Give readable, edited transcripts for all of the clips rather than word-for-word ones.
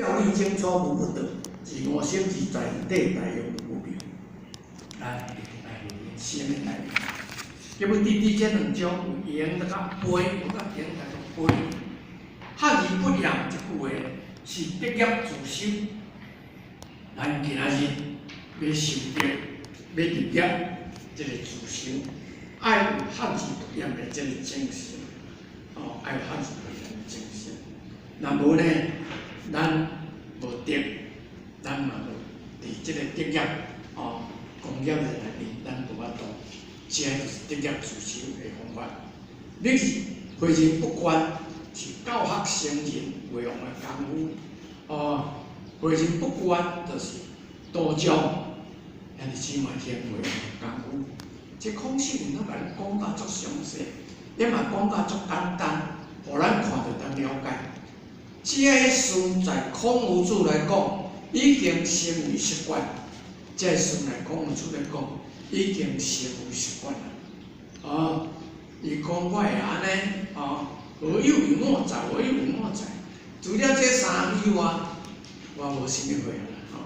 表里清楚無不得，自我心自在底大用無病。咱一定愛人生的代志。結尾佇佇這兩章有閒得較悲，有較閒得較悲。學而不厭這句話是德業自修。咱今仔日欲修德，欲立業，這个自修，愛有學而不厭的這个精神，哦，愛有學而不厭的精神。若無呢，咱無德，咱嘛無佇這个德業，哦，功業的內面，咱無法度。這就是德業自修的方法。你是誨人不倦，是教學成人袂用的功夫，哦。誨人不倦，就是道場，兄弟姊妹行袂用的功夫。這孔聖人攏共咱講甲足詳細，也嘛講甲足簡單，予咱看著當了解。這个事在孔夫子來講，已經成為習慣。這个事在孔夫子來講，已經成為習慣啦。哦，伊講我會按呢，哦，何憂於我哉？何憂於我哉？除了這三個以外，我無啥物貨啦，吼。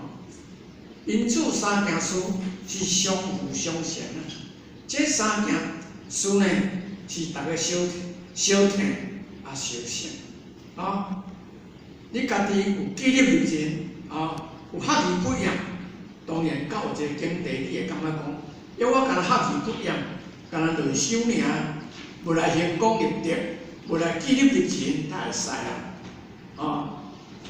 因此三件事是相輔相成啊。這三件事呢，是逐个相相聽啊相成，啊。你家己有紀律入仁，啊，有學而不厭，當然到有一个境地，你會感覺講，要我干焦學而不厭，干焦內修爾，無來行功立德，無來紀律入仁，才會使啊，啊。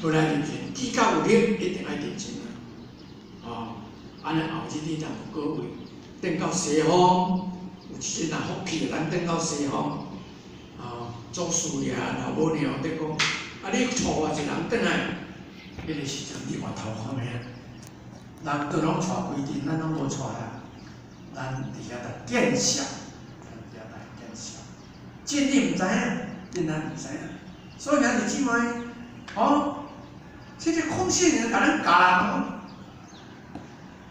無來入仁，記較有力，一定愛入仁啊！哦，按呢後日你才有果位，轉到西方，有一陣若福氣，咱轉到西方，哦，祖師爺老母娘佇講，啊，你帶偌濟人轉來，彼个時陣你回頭看覓啊？人都攏帶規陣，咱攏無帶啊！咱佇遐來見笑，咱佇遐來見笑，真你毋知影，真咱毋知影，所以兄弟姊妹，哦。這个孔聖人共咱教人，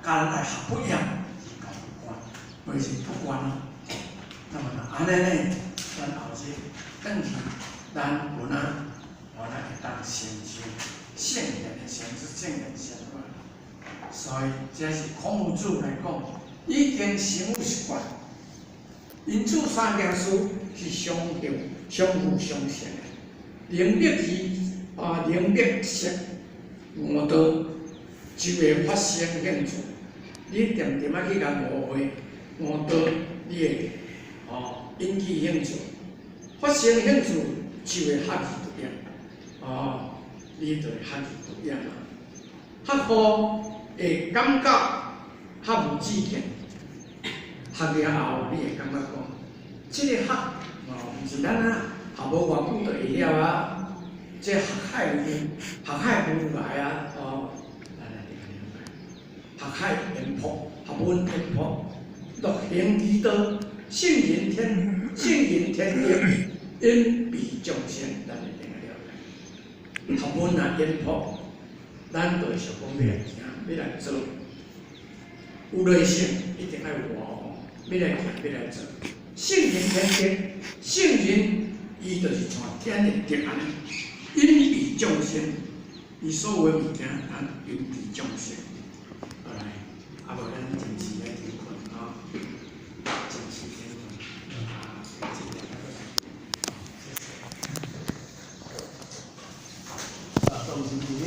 教人來學不厭，而教不倦，袂是不倦哦。那麼若按呢呢，咱後日轉去，咱有哪有哪會當成就聖人的成就，聖人生活。所以這是孔夫子來講，已經成為習慣。因此三件事是相互相輔相成的。明白義啊，明白色。悟道就會發生興趣，你恬恬仔去共誤會，悟道你會哦引起興趣，發生興趣就會學而不厭，哦，你就會學而不厭啊。學後會感覺較無止境，學了後你會感覺講，這个學哦，毋是咱啊學無偌久就會曉啊。這學海有學海無涯啊！哦，咱來了解。學海淵博，學問淵博，樂行其道，聖人天，聖人天德，恩庇眾生，咱一定愛了解。學問若淵博，咱就會想講欲來行，欲來做。有耐性，一定愛有活動，欲來行，欲來做。聖人天德，聖人伊就是像天的德按呢。恩庇眾生，伊所有的物件，咱恩庇眾生。好來，啊無咱暫時來停睏啊，暫時停睏啊，這個謝謝。啊，掌聲鼓勵。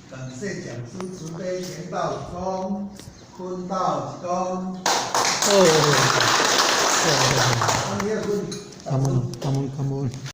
感謝講師慈悲傳道一功，坤道一功。哦，感感恩感恩感恩。